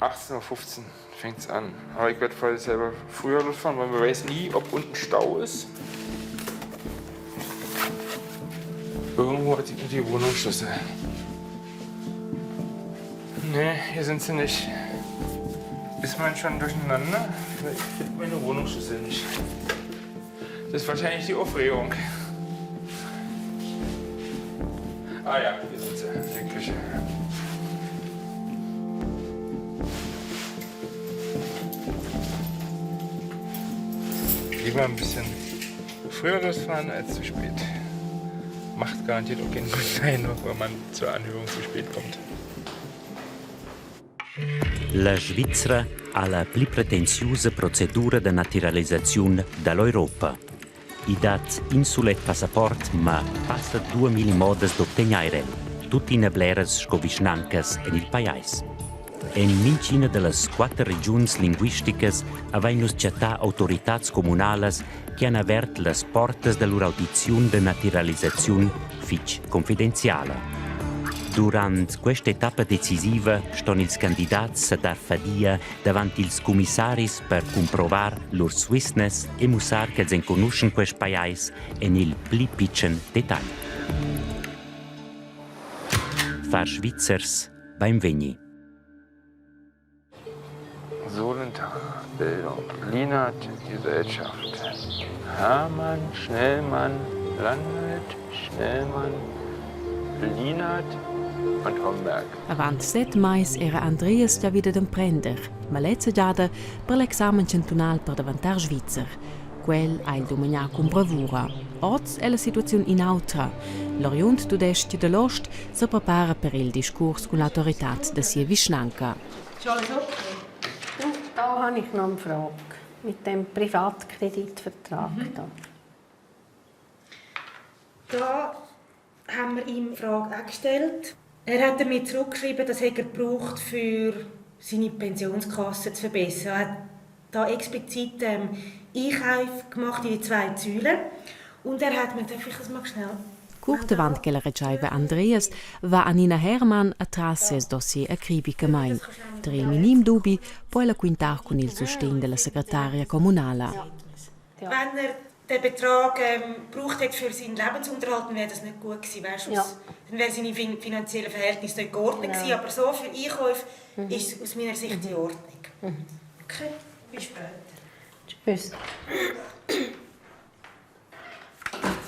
18.15 Uhr fängt es an. Aber ich werde vorsichtshalber früher losfahren, weil man weiß nie, ob unten Stau ist. Irgendwo hat sie die Wohnungsschlüssel. Nee, hier sind sie nicht. Ist man schon durcheinander? Ich finde meine Wohnungsschlüssel nicht. Das ist wahrscheinlich die Aufregung. Ah ja, hier sind sie, in der Küche. Lieber ein bisschen früher losfahren als zu spät. Macht garantiert auch keinen guten Eindruck, wenn man zur Anhörung zu spät kommt. La Svizra ha la pli pretensiusa procedura da natiralisaziun da l'Europa. I dat in sulet passaport, ma passa 2000 modas d'obtegnair el, tuttina bleras sco vischnancas en il pajais. En mintgina da las quatter regiuns linguisticas avain nus chattà autoritads communalas che han avert las portas da lur audiziun da natiralisaziun fitg confidenziala. Durant questa etappa decisiva ston ils candidats sa dar fadia davant ils cummissaris per cumprovar lur Swissness e mussar ch'els enconuschan quest pajais en il pli pitschen detagl. Far Svizzers bainvegni. Solenthal, Bildung, Linat, Gesellschaft, Hermann, Schnellmann, Landolt, Schnellmann, Linat und Homberg. Avant set mais era Andreas già vida d'emprender, ma lezza giada per l'examen chantunal per davantar svizzer. Quel ha el dumagnà cun bravura. Oz è la situaziun in'autra. L'oriund tudestg da l'ost sa prepara per il discurs cun l'autoritad da sia vischnanca. Ist alles okay? Du, da habe ich noch eine Frage mit dem Privatkreditvertrag. Da. Da haben wir ihm die Frage auch gestellt. Er hat damit zurückgeschrieben, das hätte er gebraucht, für seine Pensionskasse zu verbessern. Er hat da explizit Einkäufe gemacht in die zwei Säulen. Und er hat mir, darf ich das mal schnell Curt avant che la retschaiva Andreas va Anina Hermann atras ses dossier acribicamain. Tar il minim dubi po ella quintar cun il sustegn della secretaria communala. Wenn er den Betrag gebraucht hat für seinen Lebensunterhalt, dann wäre das nicht gut gewesen. Weißt, ja. Dann wäre seine finanziellen Verhältnisse nicht geordnet gewesen. Aber so für Einkäufe ist es aus meiner Sicht in Ordnung. Okay, bis später. Tschüss.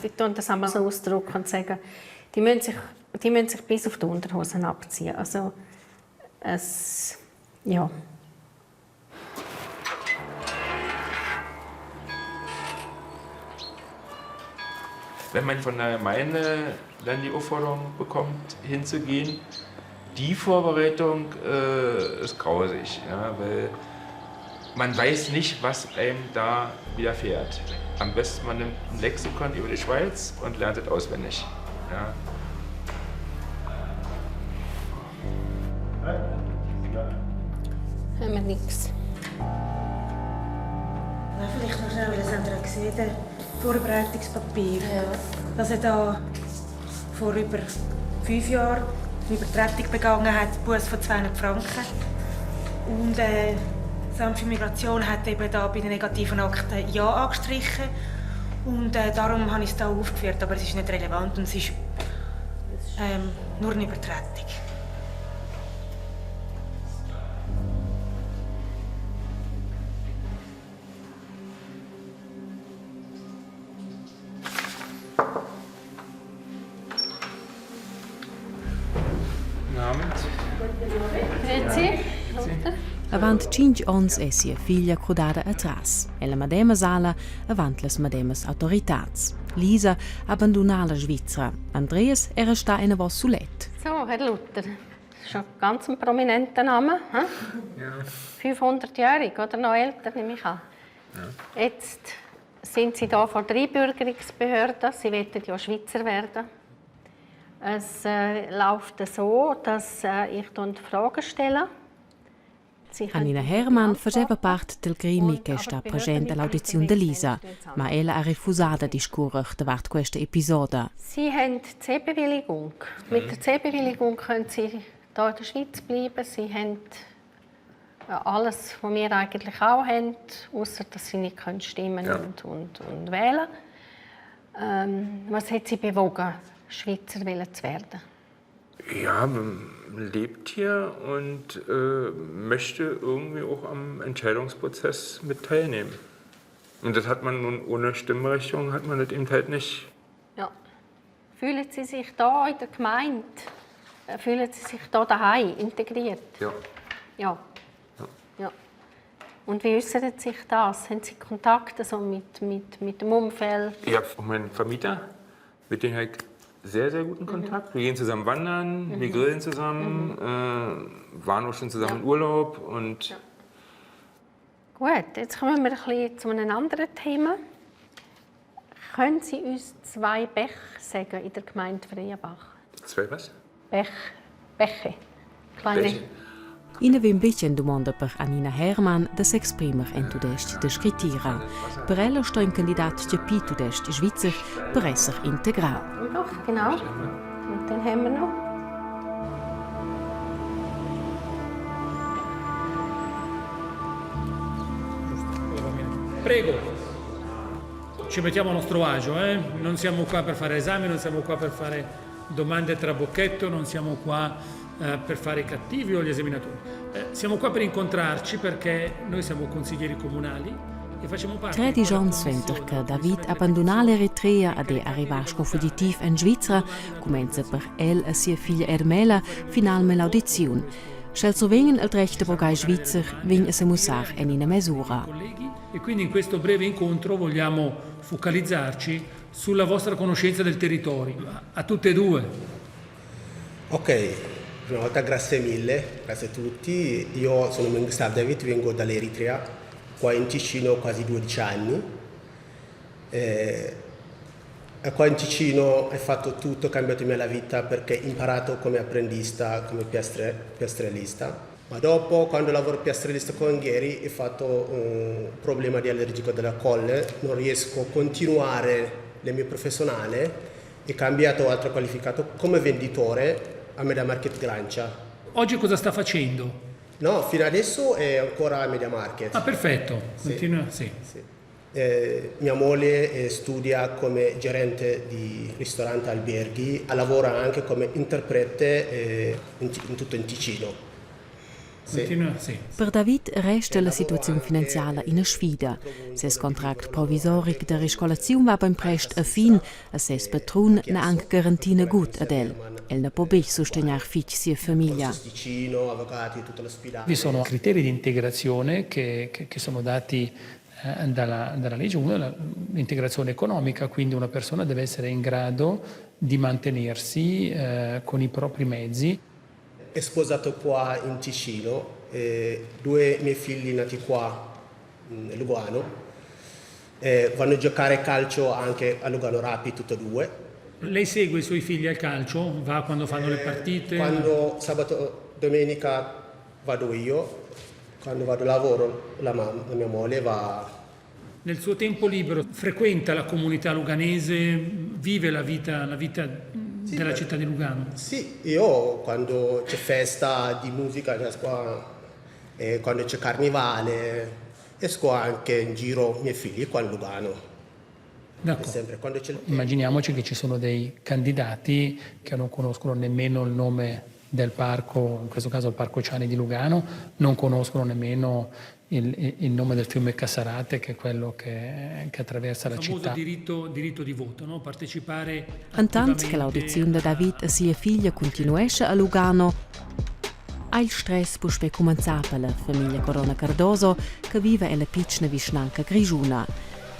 Die tun das einmal so ausdrücken und sagen, die müssen sich bis auf die Unterhosen abziehen. Also, es, ja. Wenn man von der Gemeinde dann die Aufforderung bekommt, hinzugehen, die Vorbereitung ist grausig, ja, weil man weiß nicht, was einem da widerfährt. Am besten man nimmt ein Lexikon über die Schweiz und lernt es auswendig. Ja. Haben wir nichts. Ja, vielleicht noch schnell, weil das haben wir auch gesehen, das Vorbereitungspapier. Ja. Dass er da vor über 5 Jahren eine Übertretung begangen hat, Buß von 200 Franken. Und das Amt für Migration hat eben da bei den negativen Akten Ja angestrichen. Und darum habe ich es da aufgeführt, aber es ist nicht relevant und es ist nur eine Übertretung. Guten Abend. Grüezi. Avant tschintg onns è sia figlia crudada atras. Ella madema sala avant las mademas autoritads. Lisa ha bandunà la Svizra. Andreas era stà enavos sulet. So, Herr Luther, schon ganz ein prominenter Name. Hm? Ja. 500-jährig oder noch älter, nehme ich an. Ja. Jetzt sind Sie da vor der Einbürgerungsbehörde. Sie wollen ja Schweizer werden. Es läuft so, dass ich dann Fragen stelle. Anina Hermann faceva part del gremi che sta present all'audiziun da Lisa, ma ella ha refusà da discurrer davart questa episoda. Sie haben die C-Bewilligung. Mit der C-Bewilligung können Sie hier in der Schweiz bleiben. Sie haben... Alles, was wir eigentlich auch haben, außer dass sie nicht können stimmen Ja. und wählen. Was hat sie bewogen, Schweizer zu werden? Ja, man lebt hier und möchte irgendwie auch am Entscheidungsprozess mit teilnehmen. Und das hat man nun ohne Stimmberechtigung, hat man das eben halt nicht. Ja. Fühlen Sie sich da in der Gemeinde, fühlen Sie sich da daheim integriert? Ja. Ja. Ja. Und wie äußert sich das? Haben Sie Kontakt so mit dem Umfeld? Ich habe auch meinen Vermieter, mit dem habe ich sehr, sehr guten Kontakt. Wir gehen zusammen wandern, wir grillen zusammen, waren auch schon zusammen in Urlaub. Und Ja. Gut, jetzt kommen wir ein bisschen zu einem anderen Thema. Können Sie uns 2 Bäche sagen in der Gemeinde Freienbach? 2 was? Bäche. Bäche. Kleine. Bäche. Ina vegn betg en dumonda per Anina Hermann da s'exprimer en tudestg da scrittira. Per ella sto in candidat chapì tudestg svizzer per esser integrà. Doch, genau. Und dann haben wir noch. Prego. Ci mettiamo a nostro agio, eh? Non siamo qua per fare esami, non siamo qua per fare domande trabocchetto, non siamo qua per fare i cattivi o gli esaminatori. Siamo qua per incontrarci perché noi siamo consiglieri comunali e facciamo parte di 13 quella onns suenter commissione che David abbandonà l'Eritrea ed è arrivà sco fugitiv en Svizra, cumenza per el e sia figlia Ermela finalmente l'audiziun. Sch'els survegnan il dretg da burgais svizzer, vegn a semussar en ina mes'ura. Colleghi, e quindi in questo breve incontro vogliamo focalizzarci sulla vostra conoscenza del territorio, a tutte e due. Ok, prima volta grazie mille, grazie a tutti. Io sono Mengisteab David, vengo dall'Eritrea, qua in Ticino quasi 12 anni. Qua in Ticino ho fatto tutto, ho cambiato mia vita perché ho imparato come apprendista, come piastrellista. Ma dopo, quando lavoro piastrellista con Gary, ho fatto un problema di allergico della colle, non riesco a continuare il mio professionale e cambiato altro qualificato come venditore a Media Market Grancia. Oggi cosa sta facendo? No, fino adesso è ancora a Media Market. Ah, perfetto. Sì. Continua, sì. Sì. Mia moglie studia come gerente di ristorante alberghi, lavora anche come interprete in tutto in Ticino. Sì. Continua, sì. Per David resta la situazione finanziale una sfida. Ses contract provisoric de riscolazione va ben prest a fin, a ses patrun n'ha anche garantina gut ad el. El ne può betg sostegnar fitg sia famiglia. Ticino, avvocati, tutto l'ospedale. Vi sono criteri di integrazione che sono dati dalla legge. Uno è l'integrazione economica, quindi una persona deve essere in grado di mantenersi con i propri mezzi. È sposato qua in Ticino, 2 miei figli nati qua in Lugano, vanno a giocare calcio anche a Lugano Rapid, tutti e 2. Lei segue i suoi figli al calcio? Va quando fanno le partite? Quando sabato, domenica vado io, quando vado a lavoro la mia moglie va. Nel suo tempo libero frequenta la comunità luganese, vive la vita Sì, della per città di Lugano? Sì, io quando c'è festa di musica, esco, quando c'è carnevale, esco anche in giro miei figli qua a Lugano. D'accordo. Sempre, quando c'è il tempo. Immaginiamoci che ci sono dei candidati che non conoscono nemmeno il nome del parco, in questo caso il Parco Ciani di Lugano, non conoscono nemmeno il nome del fiume Cassarate, che è quello che attraversa la Il famoso città. diritto di voto, no? Partecipare Intant che attivamente l'audizione da David e sia figlia continuesce a Lugano, ha il stress puspè cumenzà per la famiglia Corona Cardoso, che vive alla piccina vischnanca grigiuna.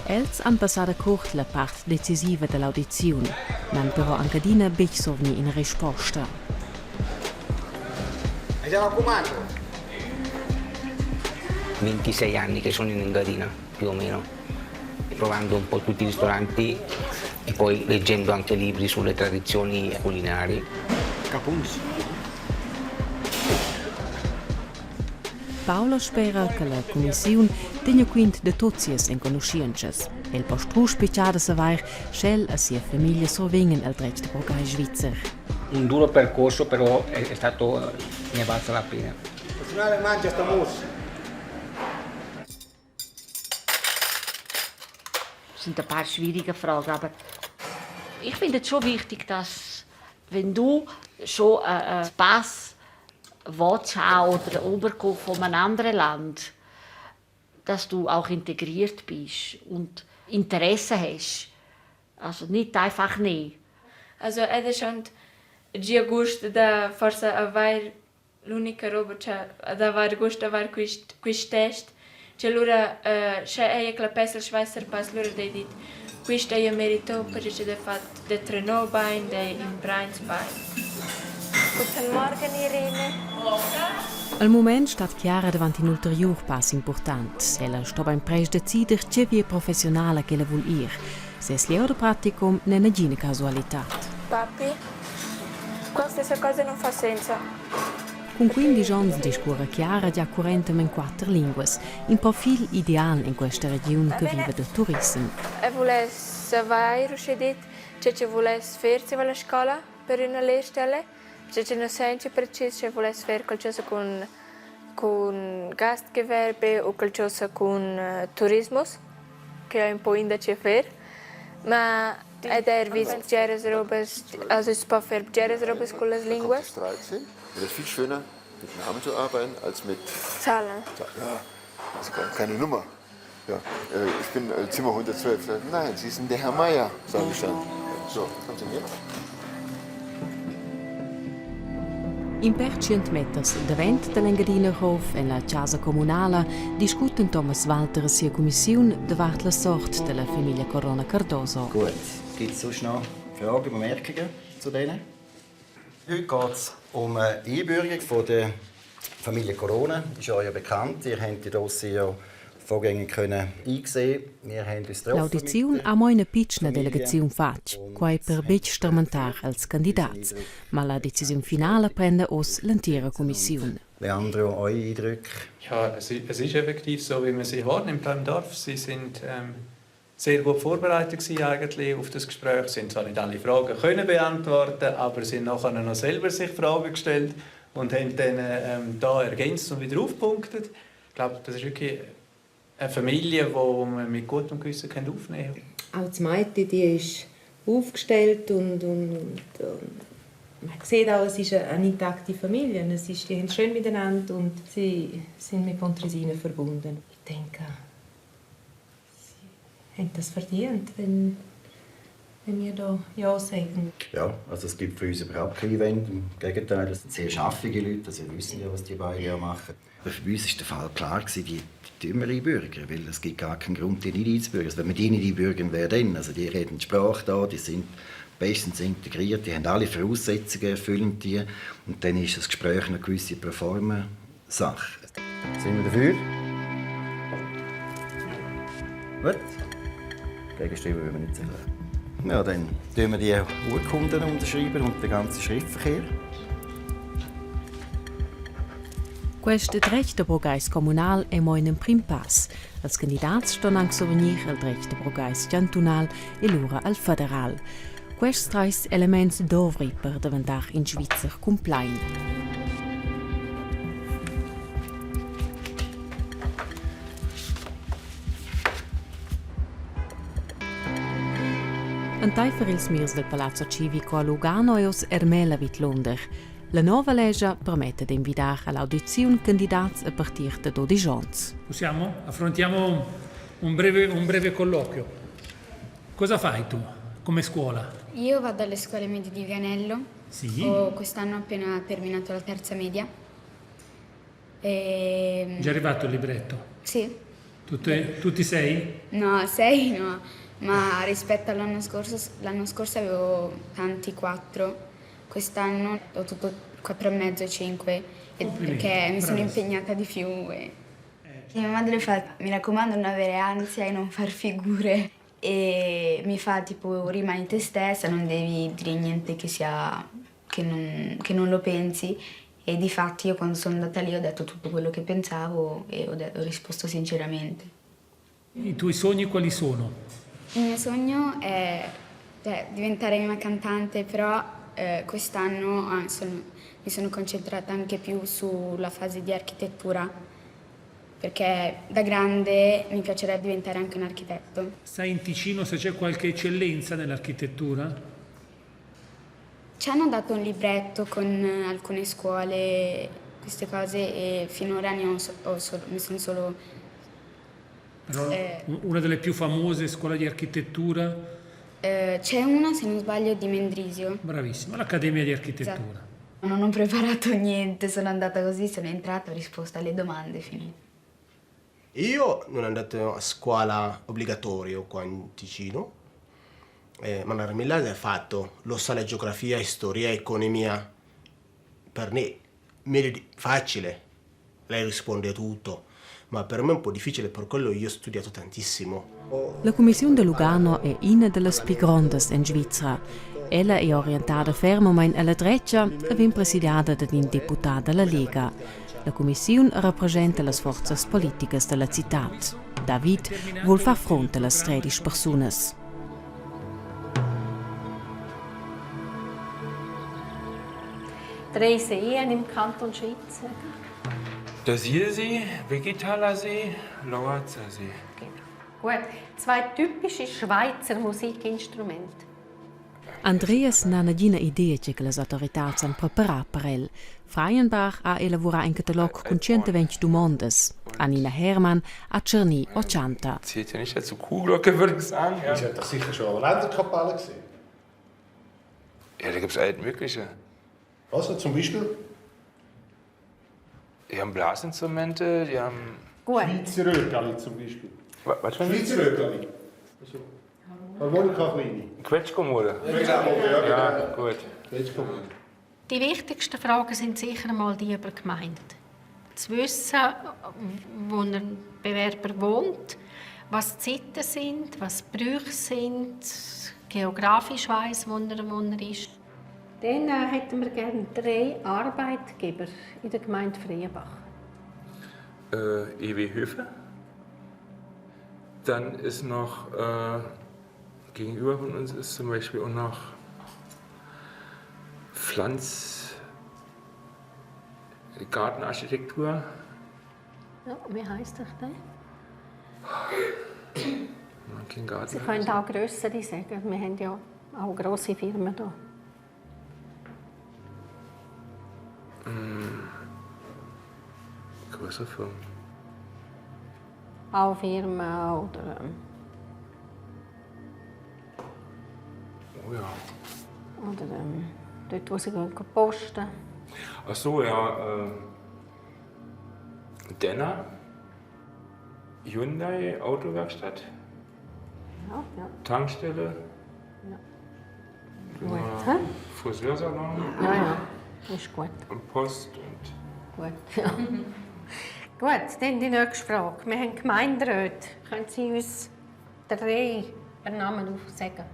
Els han passada curt la part decisiva dell'audizione, n'han però anche adina betg survgni ina risposta. Andiamo a comando. 26 anni che sono in Engadina, più o meno, provando un po' tutti i ristoranti e poi leggendo anche libri sulle tradizioni culinari. Capuns. Paolo spera che la commissione tenga quint de tutti sias enconosciences. El po strusch picciar da savair sch'el e sia famiglia survegnan el dretg da burgais svizzer. Un duro percorso, però è stato, ne è valsa la pena. Schnell mangia sta mus. Das sind ein paar schwierige Fragen, aber ich finde es schon wichtig, dass wenn du schon einen Pass willst haben oder einen Oberkopf von einem anderen Land, dass du auch integriert bist und Interesse hast. Also nicht einfach nicht. Also ed es schon gia gust da forsa avair l'unica roba cha ad avair gust avair quist quist test cha lura sche eir clapess il Schweizer Pass lura d'he dit quist eir merito perche cha d'he fat d'he trenò bain, d'he imprains bain. Guten Morgen Irene. Al mument stat Chiara davant in ulteriur pass impurtant. Ella sto bainprest decider tge via professiunala ch'ella vul ir. Ses lieu da praticum n'è nagina casualitad. Papi, qua stessa cosa non fa senza. Cun 15 onns discurra Chiara gia currentamain quatter linguas, in profil ideal en questa regiun che viva da turissem. E vuless savair uschè dit che che vuless fer zieva la scola per üna lehrstelle, che che nu sainza precis sche vuless fer qualchosa cun cun Gastgewerbe u qualchosa cun tourismus, che ho ün po in da che fer. Ma ed eir vis bgeras robas, also es po fer bgeras robas cullas linguas. Das ist viel schöner, mit Namen zu arbeiten, als mit Zahlen. Ja, das ist keine Nummer. Ja, ich bin Zimmer 112. Nein, Sie sind der Herr Meier, sage ich dann. So, kommen Sie mit. In per tschient meters davent da l'Engadiner Hof en la chasa communala discutan Thomas Walter e sia cumissiun davart la sort della famiglia Corona Cardoso. Gut, gibt es sonst noch Fragen, Bemerkungen zu denen? Heute geht es um eine Einbürgerung von der Familie Corona. Ist euch ja bekannt. Ihr habt die Dossier vorgängig können einsehen. Wir haben uns getroffen. L'audiziun ha mo ina pitschna delegaziun fatg, quai per betg starmentar als candidats. Ma la decisiun finala prenda oz l'entira cumissiun. Leandro, eure Eindrücke? Ja, es ist effektiv so, wie man sie wahrnimmt im Dorf. Sie sind sehr gut vorbereitet gewesen eigentlich auf das Gespräch. Sie haben zwar nicht alle Fragen können beantworten, aber sie haben nachher noch selber sich Fragen gestellt und haben dann da ergänzt und wieder aufgepunktet. Ich glaube, das ist wirklich eine Familie, die man mit gutem Gewissen aufnehmen kann. Auch die Mädchen, die ist aufgestellt und man sieht auch, es ist eine intakte Familie. Es ist, die haben es schön miteinander und sie sind mit Pontresina verbunden. Ich denke, sie haben das verdient, wenn wir da Ja sagen. Ja, also es gibt für uns überhaupt keine Einwände. Im Gegenteil, das sind sehr schaffige Leute. Also wir wissen ja, was die beiden ja machen. Aber für uns war der Fall klar gewesen, die tun wir einbürgern, weil es gibt gar keinen Grund, die nicht einzubürgern. Also wenn wir die nicht einbürgern, wer denn? Also die reden die Sprache da, die sind bestens integriert, die haben alle Voraussetzungen erfüllen die. Und dann ist das Gespräch eine gewisse Proforma-Sache. Sind wir dafür? Gut. Gegenstimmen wollen wir nicht sagen. Ja, dann tun wir die Urkunden unterschreiben und den ganzen Schriftverkehr. Quest dretg da burgais communal è mo in emprim pass. Als candidats ston anc survegnir il dretg da burgais chantunal e lura al federal. Quests trais elements dovri per daventar in Svizzer cumplain. Entaifer ils mirs del Palazzo Civico a Lugano è oz Ermela vidlunder. La nova lescha permetta d'invidar all'audiziun candidats a partir da 12 onns. Possiamo? Affrontiamo un breve colloquio. Cosa fai tu come scuola? Io vado alle scuole medie di Vianello. Ho quest'anno appena terminato la terza media. E... Già arrivato il libretto? Sì. Tutti sei? No, sei no, ma rispetto all'anno scorso, l'anno scorso avevo tanti quattro, quest'anno ho tutto 4,5, 5, perché mi sono impegnata di più. E... Mia madre fa, mi raccomando non avere ansia e non far figure e mi fa tipo rimani te stessa, non devi dire niente che sia che non lo pensi e difatti io quando sono andata lì ho detto tutto quello che pensavo e ho risposto sinceramente. I tuoi sogni quali sono? Il mio sogno è, cioè, diventare una cantante, però eh, quest'anno ah, sono, mi sono concentrata anche più sulla fase di architettura, perché da grande mi piacerebbe diventare anche un architetto. Sai in Ticino se c'è qualche eccellenza nell'architettura? Ci hanno dato un libretto con alcune scuole, queste cose, e finora ne ho, ho solo, mi sono solo... Però eh, una delle più famose scuole di architettura? Eh, c'è una, se non sbaglio, di Mendrisio. Bravissima, l'Accademia di Architettura. Esatto. Non ho preparato niente, sono andata così, sono entrata, ho risposto alle domande, finito. Io non andato a scuola obbligatorio qua in Ticino, eh, ma la Milano è fatto, lo sa la geografia, storia, economia. Per me meglio facile, lei risponde a tutto, ma per me è un po' difficile, per quello io ho studiato tantissimo. La cumissiun da Lugano è ina da las pli grondas en Svizra. Ella è orientada fermamain a la dretga e vegn presidiada dad in deputà da la Lega. La cumissiun representa las forzas politicas da la citad. David vul far frunt a las tredisch persunas. Drei Seen im Kanton Schwyz. Der Sihlsee, Wägitaler See, Lauerzer See. Genau. Gut. Zwei typische Schweizer Musikinstrumente. Andreas n'ha nagina idea tge che las autoritads han preparà per el. Freienbach ha elavurà in catalog cun 120 dumondas. Anina Hermann ha tschernì 80. Zählt ja nicht dazu Kuhglocke, würde ich sagen. Ja. Sie hat doch sicher schon eine Länderkapelle gesehen. Ja, da gibt es alles Mögliche. Was zum Beispiel? Die haben Blasinstrumente, die haben. Gut. Schweizer Röckeli zum Beispiel. Was für Schweizer Röckeli. Also, Harmonika kleine. Quetschkommode. Quetschkommode, ja, Ja, genau. gut. Quetschkommode. Die wichtigsten Fragen sind sicher einmal die über die Gemeinde. Zu wissen, wo ein Bewerber wohnt, was die Zeiten sind, was die Brüche sind, geografisch weiss, wo er, wo er ist. Dann äh, hätten wir gerne drei Arbeitgeber in der Gemeinde Friebach. Äh, EW Höfe. Dann ist noch äh, gegenüber von uns ist zum Beispiel auch noch Pflanz Gartenarchitektur. Ja, wie heisst das denn? Kein Garten. Sie können auch grössere sagen. Wir haben ja auch grosse Firmen hier. Hm. Größere Firmen. Baufirmen oder. Ähm, oh ja. Oder ähm, dort, wo sie gehen, posten. Ach so, ja. Äh, Denner. Hyundai Autowerkstatt. Ja, ja. Tankstelle. Ja. Gut. Hä? Friseursalon. Ja, ja. Ist gut. Und Post und. Gut, ja. gut, dann die nächste Frage. Wir haben Gemeinderäte. Können Sie uns drei Namen aufsagen?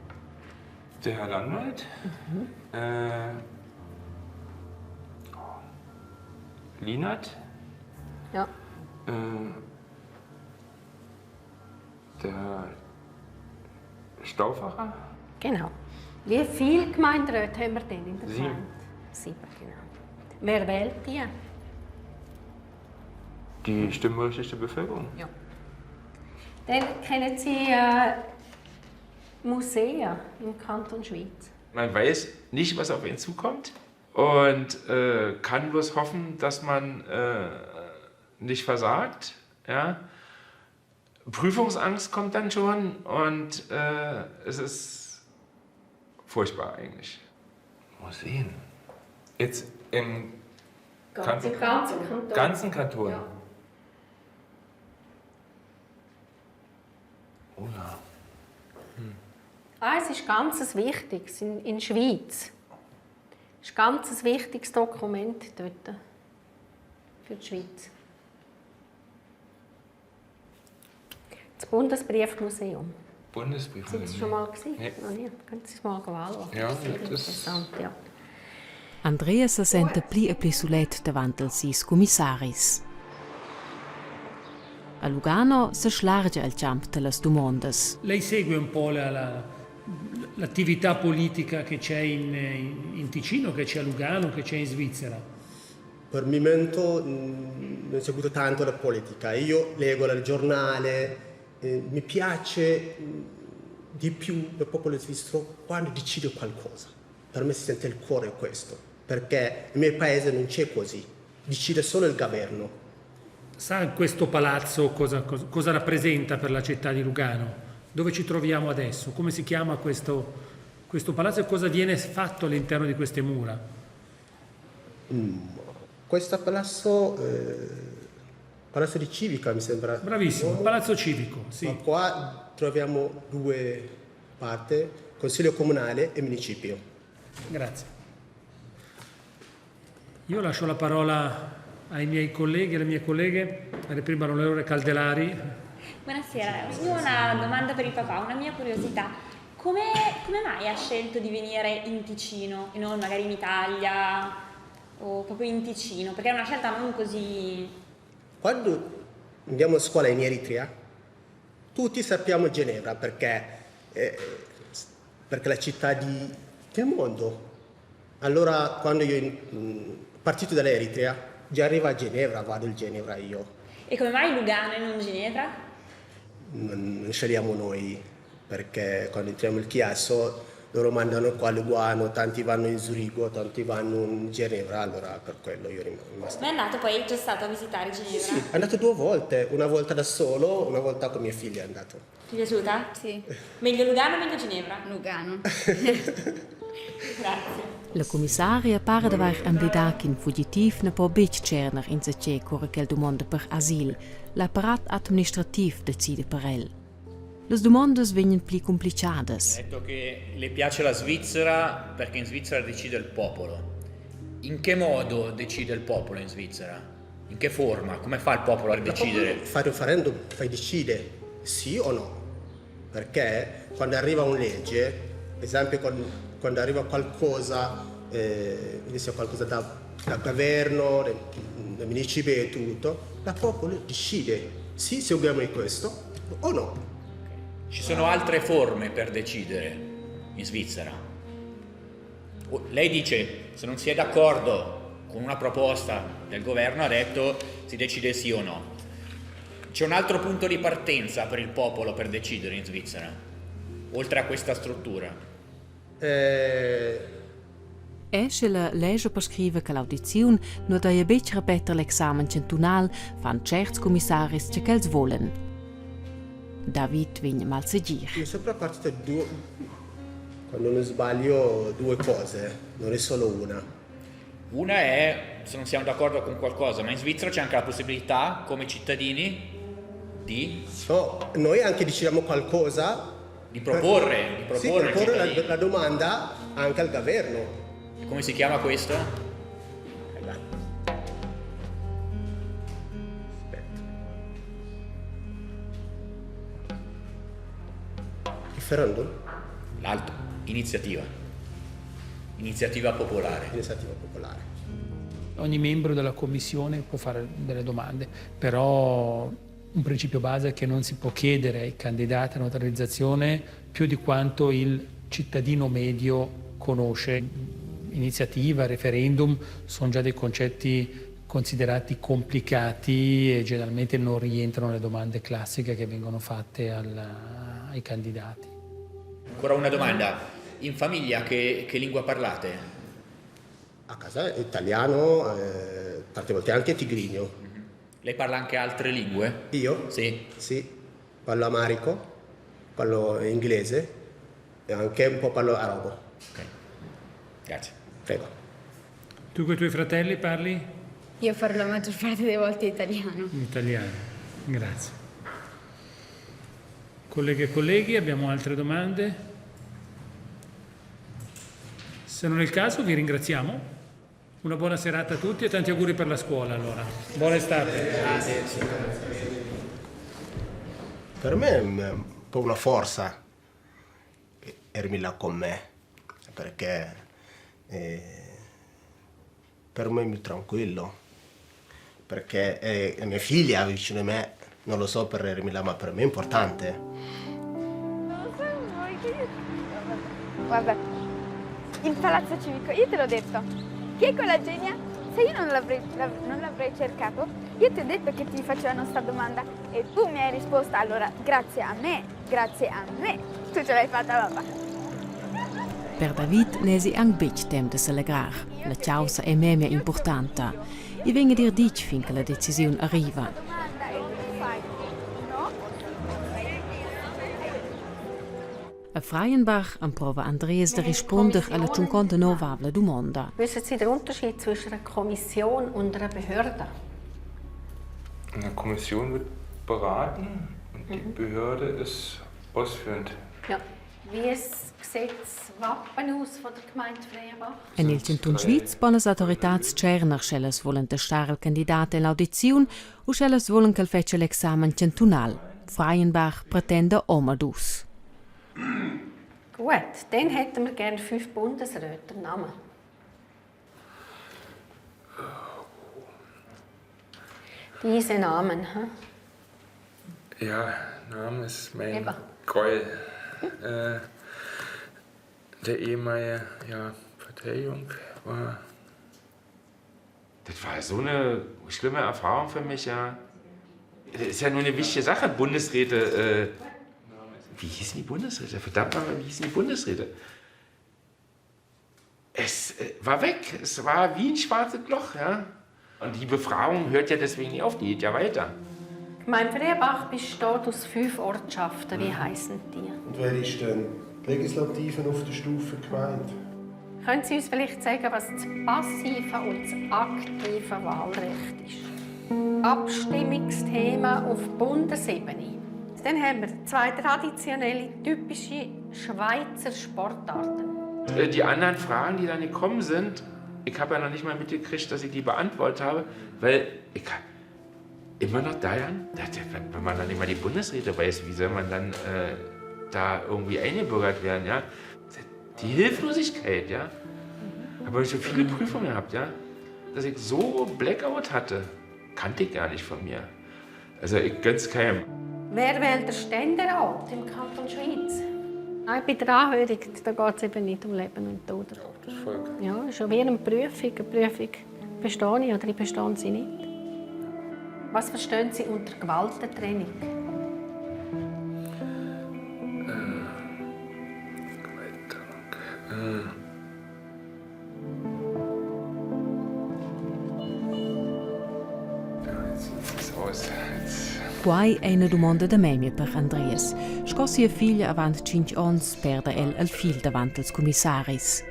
Der Herr Landwald. Mhm. Äh, Linat. Ja. Äh, der Stauffacher. Genau. Wie viele Gemeinderäte haben wir denn in der Sieben. Gemeinde? Sieben, genau. Wer wählt die? Die stimmberechtigte Bevölkerung. Ja. Dann kennen Sie äh, Museen im Kanton Schwyz. Man weiß nicht, was auf ihn zukommt und äh, kann bloß hoffen, dass man äh, nicht versagt. Ja? Prüfungsangst kommt dann schon und äh, es ist furchtbar eigentlich. Museen. Jetzt im Ganzen, ganzen Kanton. Ganzen Kanton. Ja. Oh ja. Ah, es ist ganz ein wichtiges in, in der Schweiz. Es ist ganz ein wichtiges Dokument dort für die Schweiz. Das Bundesbriefmuseum. Bundesbriefmuseum. Sind Sie schon mal gewesen? Nee. Noch nie. Können Sie es mal anschauen? Ja, das ist das- interessant. Ja. Andreas sa senta pli e pli sulet davant als sis commissaris. A Lugano sa schlargia il champ da las dumondas. Lei segue un po' la, la, l'attività politica che c'è in, in Ticino, che c'è a Lugano, che c'è in Svizzera? Per il momento non seguo tanto la politica, io leggo il giornale, eh, mi piace di più il popolo svizzero quando decide qualcosa. Per me si sente il cuore questo, perché nel mio paese non c'è così, decide solo il governo. Sa questo palazzo cosa, cosa, cosa rappresenta per la città di Lugano? Dove ci troviamo adesso? Come si chiama questo, questo palazzo e cosa viene fatto all'interno di queste mura? Questo palazzo, eh, palazzo di Civica mi sembra. Bravissimo, no? Palazzo Civico, sì. Ma qua troviamo due parti, Consiglio Comunale e Municipio. Grazie. Io lascio la parola ai miei colleghi e alle mie colleghe, per prima l'onorevole Caldelari. Buonasera, io ho una domanda per il papà, una mia curiosità. Come, come mai ha scelto di venire in Ticino e non magari in Italia o proprio in Ticino? Perché è una scelta non così... Quando andiamo a scuola in Eritrea, tutti sappiamo Ginevra perché, eh, perché è la città di, del mondo. Allora quando io mh, partito dall'Eritrea, già arrivo a Ginevra, vado in Ginevra io. E come mai Lugano e non Ginevra? Non, non scegliamo noi, perché quando entriamo in chiasso loro mandano qua a Lugano, tanti vanno in Zurigo, tanti vanno in Ginevra, allora per quello io rimango rimasto. Ma è andato poi, c'è stato a visitare Ginevra? Sì, è andato due volte, una volta da solo, una volta con mia figlia è andato. Ti è piaciuta? Sì. Meglio Lugano o meglio Ginevra? Lugano. Grazie. La commissaria para d'avair emblidà ch'in fugitiv na po betg tscherner insatge cura ch'el dumonda per asil. L'apparat administrativ decida per el. Las dumondas vegnan pli cumplichadas. Ha detto che le piace la Svizzera perché in Svizzera decide il popolo. In che modo decide il popolo in Svizzera? In che forma? Come fa il popolo a decidere? Fai referendum, fai decide sì o no. Perché quando arriva una legge, ad esempio quando, quando arriva qualcosa, eh, inizia qualcosa da, dal governo, dal, dal municipio e tutto, la popolo decide sì, seguiamo questo o no. Ci sono altre forme per decidere in Svizzera. Lei dice, se non si è d'accordo con una proposta del governo, ha detto si decide sì o no. C'è un altro punto di partenza per il popolo per decidere in Svizzera, oltre a questa struttura. Eh... E sche la lescha prescriva che l'audiziun nu daja betg repeter l'examen chantunal, fan tscherts commissaris tge ch'els volan. David vegn malsegir. Mi sopra partite due, quando non sbaglio, due cose, non è solo una. Una è se non siamo d'accordo con qualcosa, ma in Svizzera c'è anche la possibilità, come cittadini, di... No, noi anche decidiamo qualcosa... Di proporre, di proporre, sì, proporre la, la domanda anche al governo. E come si chiama questo? Aspetta. Referendum? L'altro, iniziativa. Iniziativa popolare. Iniziativa popolare. Ogni membro della commissione può fare delle domande, però un principio base è che non si può chiedere ai candidati alla naturalizzazione più di quanto il cittadino medio conosce. Iniziativa, referendum sono già dei concetti considerati complicati e generalmente non rientrano nelle domande classiche che vengono fatte al, ai candidati. Ancora una domanda. In famiglia che, che lingua parlate? A casa italiano, eh, tante volte anche tigrigno. Mm-hmm. Lei parla anche altre lingue? Io? Sì. Sì, parlo amarico, parlo inglese e anche un po' parlo arabo. Ok, grazie. Prego. Tu con i tuoi fratelli parli? Io parlo la maggior parte delle volte italiano. Italiano, grazie. Colleghe e colleghi, abbiamo altre domande? Se non è il caso, vi ringraziamo. Una buona serata a tutti e tanti auguri per la scuola allora. Buona estate. Grazie. Per me è un po' una forza Ermilla con me, perché eh, per me è più tranquillo, perché è mia figlia vicino a me, non lo so per Ermilla, ma per me è importante. Vabbè. Il palazzo civico, io te l'ho detto. Chi è quella genia? Se io non l'avrei, non l'avrei cercato, io ti ho detto che ti facevano sta domanda e tu mi hai risposto. Allora, grazie a me, grazie a me, tu ce l'hai fatta, papà. Per David n'èsi anc betg temp da s'allegrar. La chaussa è memia impurtanta. I vegn ad ir ditg fin che la decisiun arriva. A Freienbach emprova Andreas da rispunder alla tschunconta novavla dumonda. Wissen Sie den Unterschied zwischen einer Kommission und einer Behörde? Eine Kommission wird beraten und die Behörde ist ausführend. Ja. Wie sieht das Wappen aus von der Gemeinde Freienbach? En il chantun Sviz pon las autoritads tscherner, sch'ellas vulan testar il candidat en l'audiziun u sch'ellas vulan ch'el fetschia l'examen chantunal. Freienbach pretenda omadus. Gut, dann hätten wir gerne fünf Bundesräte Namen. Diese Namen, hm? Ja, Name ist mein Eben. Gräuel. Äh, der ehemalige ja, Verteidigung war. Das war so eine schlimme Erfahrung für mich, ja. Das ist ja nur eine wichtige Sache, Bundesräte. Äh, wie hießen die Bundesräte? Verdammt nochmal, wie hießen die Bundesräte? Es äh, war weg. Es war wie ein schwarzes Loch, ja. Und die Befragung hört ja deswegen nicht auf, die geht ja weiter. Gemeinde Freienbach besteht aus fünf Ortschaften. Wie heißen die? Und wer ist denn die Legislative auf der Stufe Gemeinde? Können Sie uns vielleicht sagen, was das passive und das aktive Wahlrecht ist? Abstimmungsthema auf Bundesebene. Dann haben wir zwei traditionelle, typische Schweizer Sportarten. Äh, die anderen Fragen, die dann gekommen sind, ich habe ja noch nicht mal mitgekriegt, dass ich die beantwortet habe, weil ich immer noch daran, wenn man dann immer die Bundesräte weiß, wie soll man dann äh, da irgendwie eingebürgert werden, ja? Die Hilflosigkeit, ja? Habe ich so viele Prüfungen gehabt, ja? Dass ich so Blackout hatte, kannte ich gar nicht von mir. Also ich gönn's keinem. Wer wählt den Ständerat im Kanton Schweiz? Nein, bei der Anhörung da geht es eben nicht um Leben und Tod. Das Volk. Ja, ist schon wie eine Prüfung. Eine Prüfung bestehe ich oder ich bestehe sie nicht. Was verstehen Sie unter Gewaltentrennung? Äh. Quai è ina dumonda da memia per Andreas. Sco sia figlia avant tschintg onns perda el il fil davant als commissaris.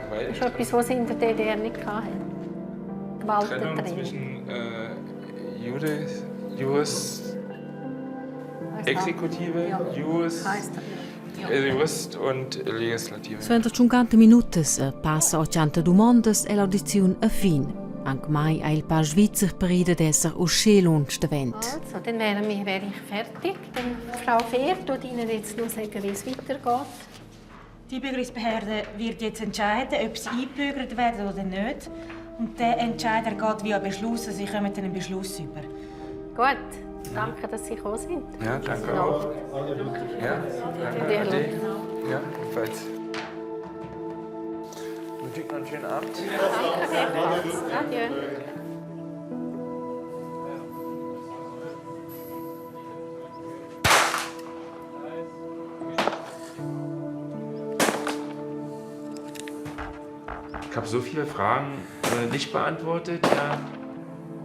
Das ist etwas, was sie in der DDR nicht hatten. Trennung Gewaltentrennung. zwischen äh, Juris, Juris Exekutive, Juris, äh, Jurist und Legislative. Suenter 50 minutas e passa 80 dumondas è l'audiziun a fin. Anc mai ha il pass svizzer parì dad esser uschè lunsch davent. Also, dann wäre, wäre ich fertig. Dann, Frau Fehr tut Ihnen jetzt noch sagen, wie es weitergeht. Die Einbürgerungsbehörde wird jetzt entscheiden, ob sie eingebürgert werden oder nicht. Und der Entscheid ergeht via Beschluss, also sie kommen dann einen Beschluss über. Gut, danke, dass Sie gekommen sind. Ja, danke auch. Ja, danke. Ade. Ja, jedenfalls. Wünsche ich noch einen schönen Abend. Danke, Adieu. Ich habe so viele Fragen äh, nicht beantwortet. Ja.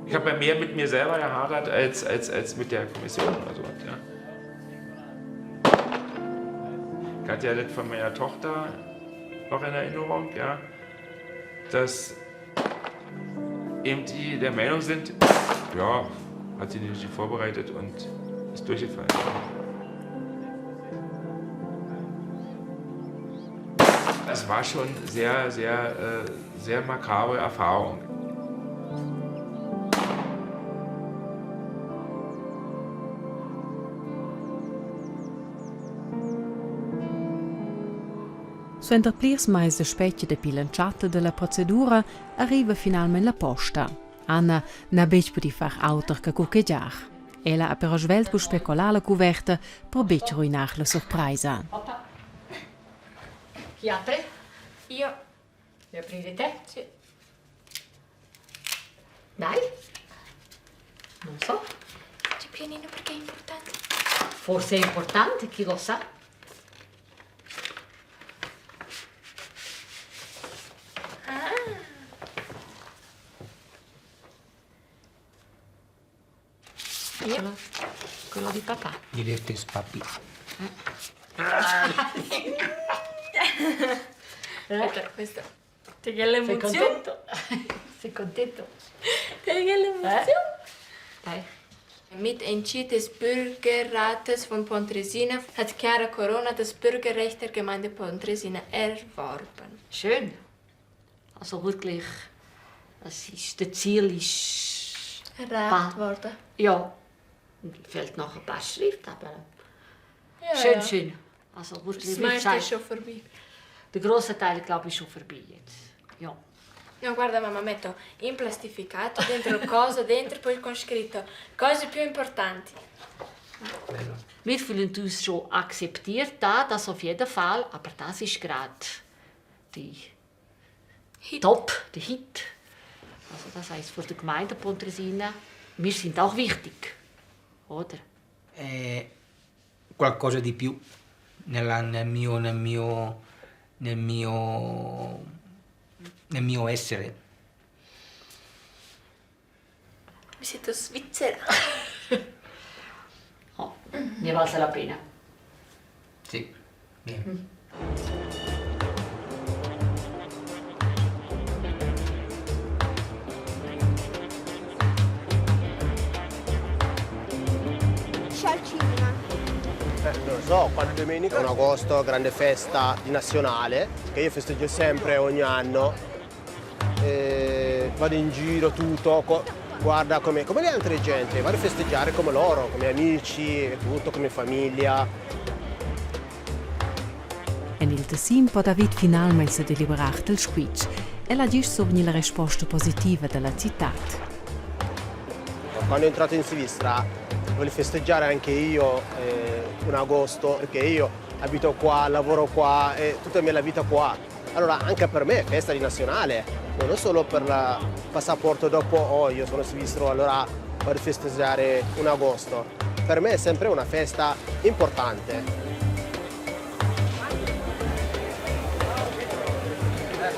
Ich habe ja mehr mit mir selber gehadert als, als, als mit der Kommission oder so. Ja. Ich hatte ja das von meiner Tochter noch in Erinnerung, ja, dass eben die der Meinung sind, ja, hat sie nicht richtig vorbereitet und ist durchgefallen. Es war schon sehr, sehr, äh, sehr makabre Erfahrung. Suenter plirs mais da spetga dapi l'entschatta dalla procedura arriva finalmein la posta. Anna n'ha betg pudì far auter che cuchegiar. Ella ha però svelt puspè collà la cuverta per betg ruinar la surpraisa. Chi apre? Io. Vuoi aprire te? Sì. Dai. Non so. C'è pianino perché è importante. Forse è importante, chi lo sa. Ah. Quello, quello di papà. Divertis papi. Aspetta, questo. Ti Sei l'emozione. contento? Sei contento? Ti l'emozione. Dai. Mit Entschied des Bürgerrates von Pontresina hat Chiara Corona das Bürgerrecht der Gemeinde Pontresina erworben. Schön. Also wirklich, es ist, das Ziel ist... Erreicht worden. Ja. Fehlt noch ein paar Schrift, aber... Ja, schön, ja. schön. Also wirklich, Das wie meiste gesagt, ist schon vorbei. Der grosse Teil, glaube ich, ist schon vorbei jetzt. Ja. No, guarda mamma, metto in plastificato dentro cosa, dentro poi con scritto cose più importanti. Wir fühlen uns schon akzeptiert, da, das auf jeden Fall, aber das ist gerade die Top, der Hit. Also das heisst für die Gemeinde Pontresina, wir sind auch wichtig, oder? È qualcosa di più nella- nel, mio, nel, mio, nel, mio, nel mio essere. Mi sento svizzera. Ne valsa la pena. Sì. Al cinema. Eh, non lo so, qua domenica è un agosto, grande festa di nazionale, che io festeggio sempre ogni anno. E vado in giro tutto, co- guarda come, come le altre gente, vado a festeggiare come loro, come amici, e tutto, come famiglia. En il Tessin po David finalmein sedeliberar dal squitsch. El ha gist survegni la risposta positiva dalla citad. Quando ho entrato in Svizzera voglio festeggiare anche io eh, un agosto, perché io abito qua, lavoro qua e tutta la mia vita qua. Allora anche per me è festa di nazionale, non solo per il passaporto dopo, oh io sono svizzero, allora vado a festeggiare un agosto. Per me è sempre una festa importante.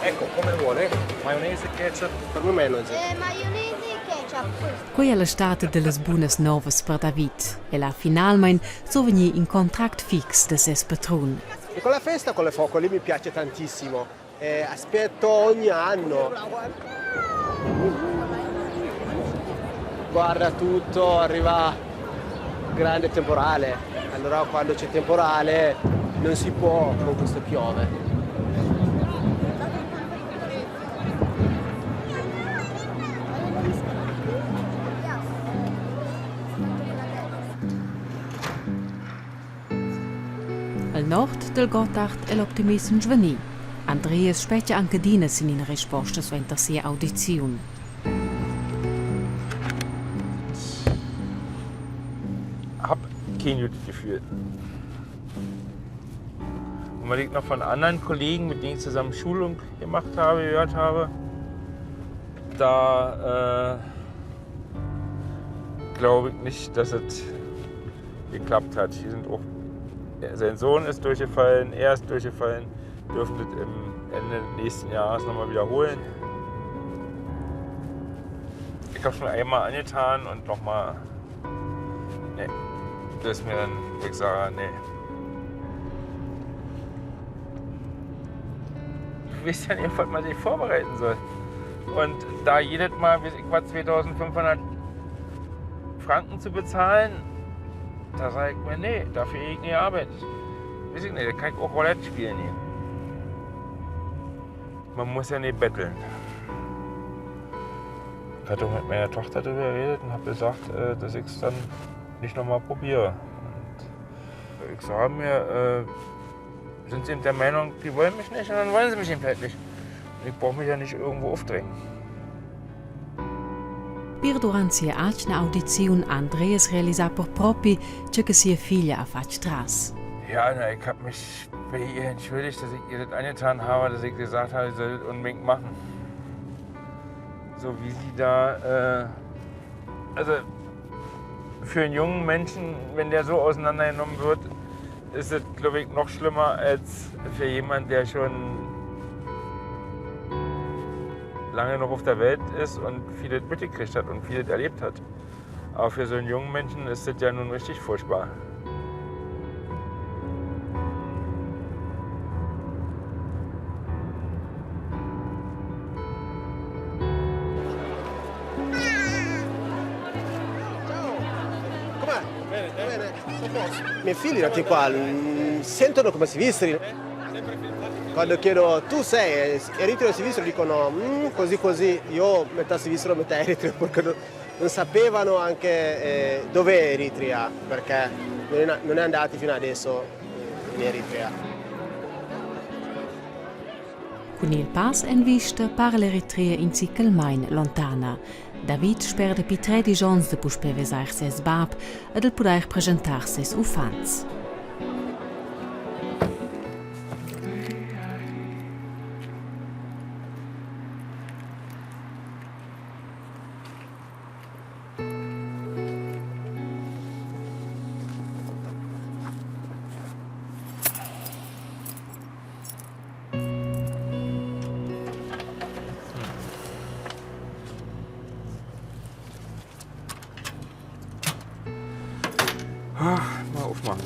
Ecco, come vuole? Maionese, ketchup? Per me maionese. Eh, maionese e ketchup. Questo. Quei è la stad dellas bunas novas per David. El ha finalmein survegni in contract fix da ses patrun. E con la festa con le foco lì mi piace tantissimo. Eh, aspetto ogni anno. Guarda tutto, arriva grande temporale. Allora quando c'è temporale non si può con questo piove. Al nord del Gotthard è l'optimism svanì. Andreas spetga anc adina sin ina risposta suenter sia audiziun. Hab kein gutes Gefühl. Und weil ich noch von anderen Kollegen, mit denen ich zusammen Schulung gemacht habe, gehört habe, da äh, glaube ich nicht, dass es geklappt hat. Hier sind auch, sein Sohn ist durchgefallen, er ist durchgefallen, dürfen das im Ende nächsten Jahres nochmal wiederholen. Ich habe schon einmal angetan und nochmal. Nee. Das ist mir dann, wo ich sage, nee. Du weißt ja nicht, auf was man sich vorbereiten soll. Und da jedes Mal, weiß ich was, 2500 Franken zu bezahlen, da sage ich mir, nee, dafür gehe ich nicht arbeiten. Weiß ich nicht, da kann ich auch Roulette spielen gehen. Man muss ja nicht betteln. Ich hatte auch mit meiner Tochter darüber geredet und habe gesagt, äh, dass ich es dann nicht nochmal probiere. Und ich sage mir, äh, sind sie eben der Meinung, die wollen mich nicht und dann wollen sie mich eben halt nicht. Und ich brauche mich ja nicht irgendwo aufdrängen. Pir durant sia atgna audiziun ha Andreas realisà per propi tge che sia figlia ha fatg tras. Ja, na, ich habe mich bei ihr entschuldigt, dass ich ihr das angetan habe, dass ich gesagt habe, sie soll das unbedingt machen. So wie sie da, äh, also für einen jungen Menschen, wenn der so auseinandergenommen wird, ist es, glaube ich, noch schlimmer als für jemanden, der schon lange noch auf der Welt ist und vieles mitgekriegt hat und vieles erlebt hat. Aber für so einen jungen Menschen ist das ja nun richtig furchtbar. I miei figli nati qua mm, sentono come svizzeri. Quando chiedo tu sei eritreo o svizzero dicono mm, così così, io metà svizzero metà eritreo perché non, non sapevano anche eh, dove è Eritrea perché non è, non è andati fino adesso in Eritrea. Cun il pass en vista para l'Eritrea in zichel main lontana. David spera dapi tredisch onns da puspè vesair ses bab ed el pudair preschentar ses uffants. Ach, mal aufmachen.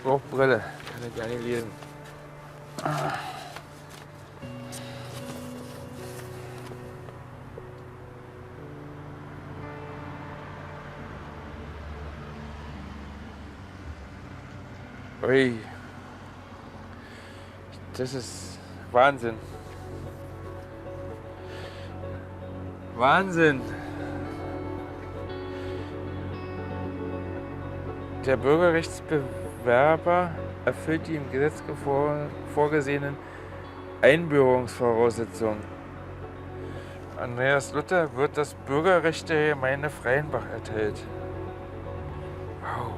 Brauch Brille, kann ich gar nicht lesen. Ah. Ui. Das ist Wahnsinn. Wahnsinn. Der Bürgerrechtsbewerber erfüllt die im Gesetz vorgesehenen Einbürgerungsvoraussetzungen. Andreas Luther wird das Bürgerrecht der Gemeinde Freienbach erteilt. Wow.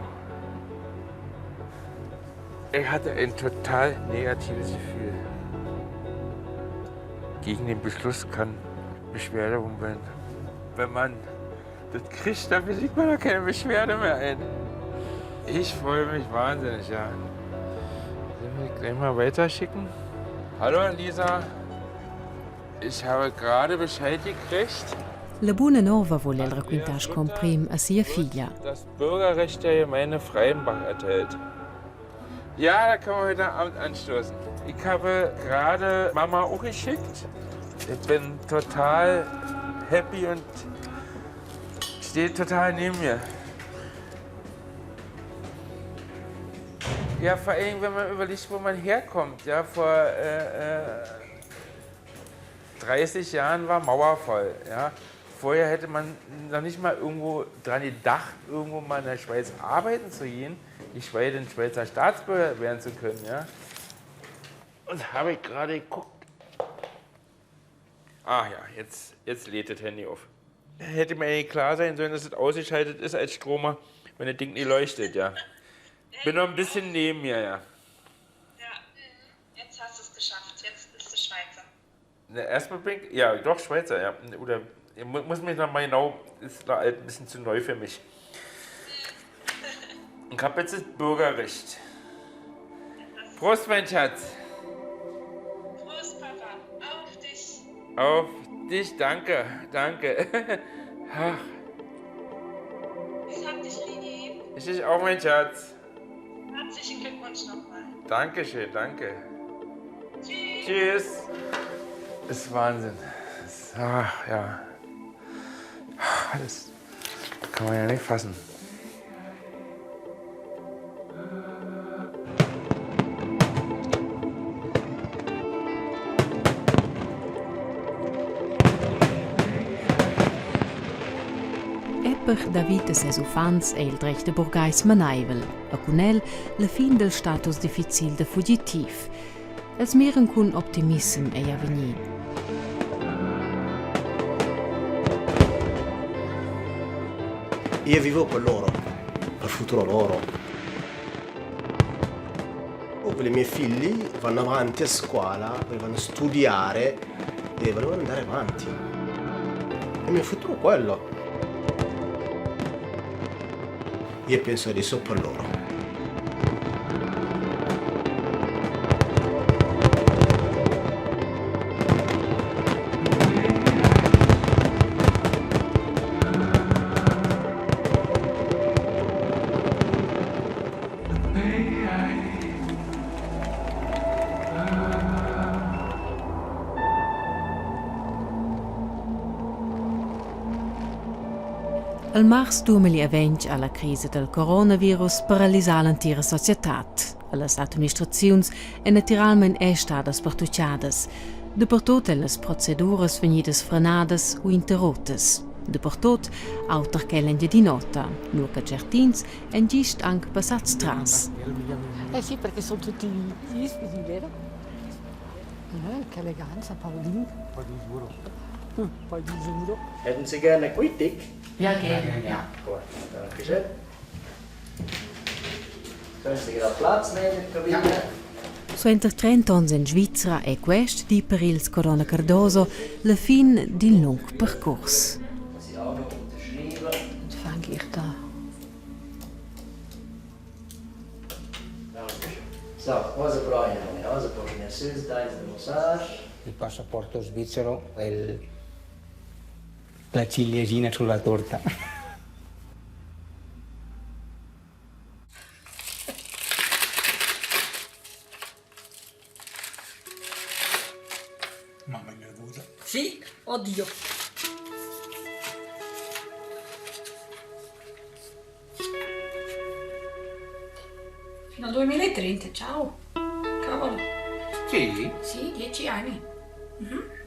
Ich hatte ein total negatives Gefühl. Gegen den Beschluss kann Beschwerde umwenden. Wenn man das kriegt, dann kriegt man doch keine Beschwerde mehr ein. Ich freue mich wahnsinnig, ja. Sollen wir gleich mal weiterschicken? Hallo Lisa. Ich habe gerade Bescheid gekriegt. La buna nova vul el raquintar sco emprim a sia figlia. Das Bürgerrecht der Gemeinde Freienbach erteilt. Ja, da können wir heute Abend anstoßen. Ich habe gerade Mama auch geschickt. Ich bin total happy und steht total neben mir. Ja, vor allem, wenn man überlegt, wo man herkommt. Ja, vor äh, äh, 30 Jahren war Mauerfall. Ja. Vorher hätte man noch nicht mal irgendwo dran gedacht, irgendwo mal in der Schweiz arbeiten zu gehen, geschweige denn Schweizer Staatsbürger werden zu können. Ja. Und habe ich gerade geguckt. Ah ja, jetzt, jetzt lädt das Handy auf. Hätte mir eigentlich klar sein sollen, dass es ausgeschaltet ist als Stromer, wenn das Ding nicht leuchtet, ja. Bin noch ein bisschen neben mir, ja. Ja, jetzt hast du es geschafft. Jetzt bist du Schweizer. Na, erstmal bin ich, ja, doch, Schweizer, ja. Oder, ich muss mich noch mal genau, ist noch ein bisschen zu neu für mich. Ich habe jetzt das Bürgerrecht. Prost, mein Schatz. Prost, Papa. Auf dich. Auf dich, danke, danke. Ach. Ich hab dich lieb. Ich dich auch, mein Schatz. Herzlichen Glückwunsch nochmal. Dankeschön, danke. Tschüss. Tschüss. Ist Wahnsinn. Ist, ach, ja. Das kann man ja nicht fassen. Per David e ses uffants è il dretg da burgais manaivel, e cun el la fin dal status difficil da fugitiv. Els miran cun optimissem egl avegnir. Io vivo per loro, per il futuro loro. I miei figli vanno avanti a scuola, volevano studiare e volevano andare avanti. Il mio futuro è quello. Io penso adesso per loro. El mars 2020 ha la crisa dal coronavirus paralisà l'entira societad. Las administraziuns èn natiralmain er stadas pertuchadas. Dapertut èn las proceduras vegnidas frenadas u interruttas. Dapertut, auter che l'Engiadin'Ota, nua che tschertins èn gist anc passads tras. Eh sì, perché sono tutti gli ispidi, vero? Eh, che eleganza, Paulin. Poi di giuro. Hätten Sie gerne Quittig? Ja, gerne, ja. Gut, danke schön. Können Sie gerade Platz nehmen in der Kabine? Suenter 30 onns en Svizra è quest di per ils Corona Cardoso la fin d'in lung percurs. Sie auch noch unterschreiben. Jetzt fange ich da. So, cosa proviamo? Cosa proviamo? Il passaporto svizzero è il, la ciliegina sulla torta. Mamma è nervosa. Sì, oddio. Fino al 2030, ciao. Cavolo. Sì? Sì, 10 anni. Mhm.